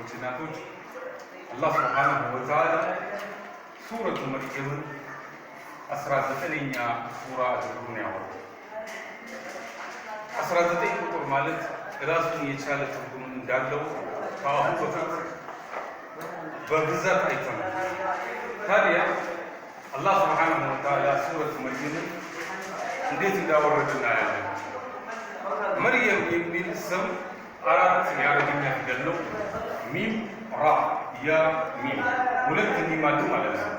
ወንድሞች እናቶች፣ አላህ سبحانه وتعالى ሱረቱ መርየምን 19ኛ ሱራ አድርጎ ነው ያወረደው። 19 ቁጥር ማለት ራሱን የቻለ ትርጉም እንዳለው ከአሁን በፊት በብዛት አይተናል። ታዲያ አላህ سبحانه وتعالى ሱረቱ መርየምን እንዴት እንዳወረደ እናያለን። መርየም የሚል ስም አራት የአረብኛ ፊደል ነው። ሚም፣ ራ፣ ያ፣ ሚም፣ ሁለት ሚም አሉ ማለት ነው።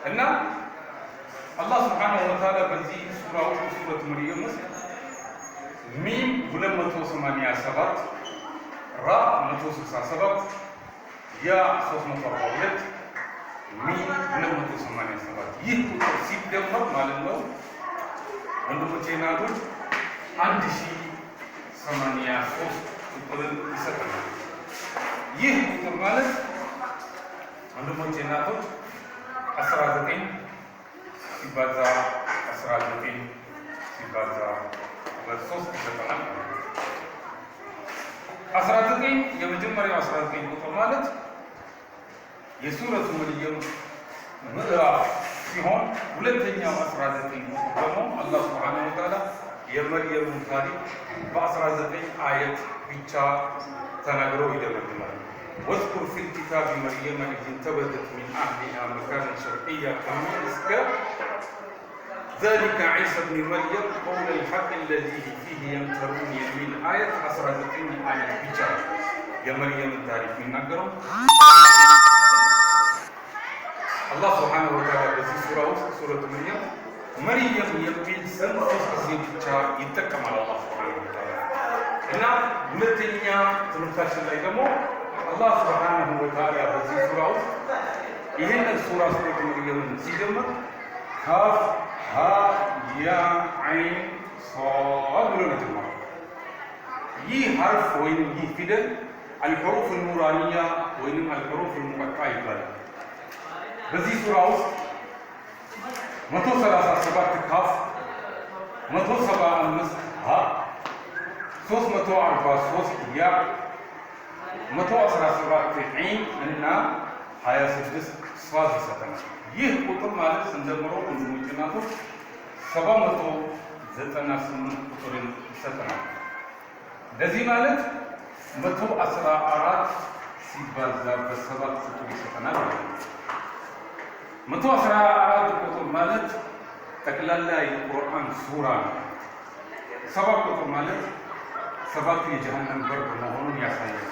እና አላህ سبحانه وتعالى በዚህ ሱራ ውስጥ፣ ሱረት መርየም ውስጥ፣ ሚም 287፣ ራ 167፣ ያ 342፣ ሚም 287፣ ይህ ቁጥር ሲደመር ማለት ነው ወንድሞቼ እናቶች 1083 ቁጥርን ይሰጠናል። ይህ ቁጥር ማለት ወንድሞቼ እናቶች 19 ሲባዛ 19 ሲባዛ በ3 ይሰጠናል ማለት ነው። 19፣ የመጀመሪያው 19 ቁጥር ማለት የሱረቱ መርየም ምዕራፍ ሲሆን ሁለተኛው 19 ቁጥር ደግሞ አላህ سبحانه وتعالى የመርየምን ታሪክ በ19 አየት ብቻ ተናግሮ ይደመድማል። واذكر في الكتاب مريم إذ انتبذت من أهلها مكانا شرقيا ከሚል እስከ ذلك عيسى ابن مريم قول الحق الذي فيه يمترون የሚል አየት፣ 19 አየት ብቻ ነው የመርየምን ታሪክ የሚናገረው። አላህ سبحانه وتعالى በዚህ ሱራ ውስጥ፣ ሱረቱ መርየም፣ መርየም የሚል ስም ሶስት ጊዜ ብቻ ይጠቀማል አላህ سبحانه وتعالى። እና ሁለተኛ ትምህርታችን ላይ ደግሞ አላህ سبحانه وتعالى በዚህ ሱራ ውስጥ ይህንን ሱራ ሱረቱ መርየምን ሲጀምር ካፍ ሃ ያ ዓይን ሷድ ብሎ ነው የጀመረው። ይህ ሐርፍ ወይም ይህ ፊደል الحروف النورانية ወይንም الحروف المقطعة ይባላል። በዚህ ሱራ ውስጥ 137 ካፍ፣ 175 ሀ፣ 343 ያ፣ 117 ዒን እና 26 ሷድ ይሰጠናል። ይህ ቁጥር ማለት ስንደምረው ወንድሞች እናቶች 798 ቁጥርን ይሰጠናል። ለዚህ ማለት 114 ሲባዛ በሰባት ቁጥር ይሰጠናል ማለት ነው። 114 ቁጥር ማለት ጠቅላላ የቁርአን ሱራ ነው። ሰባት ቁጥር ማለት ሰባቱ የጀሃነም በር መሆኑን ያሳያል።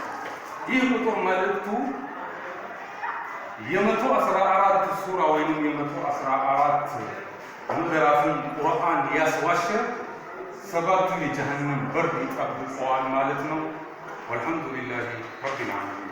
ይህ ቁጥር መልእክቱ የ114 ሱራ ወይንም የ114 ምዕራፍን ቁርአን ያስዋሸ ሰባቱ የጀሃነም በር ይጠብቀዋል ማለት ነው። والحمد لله رب العالمين።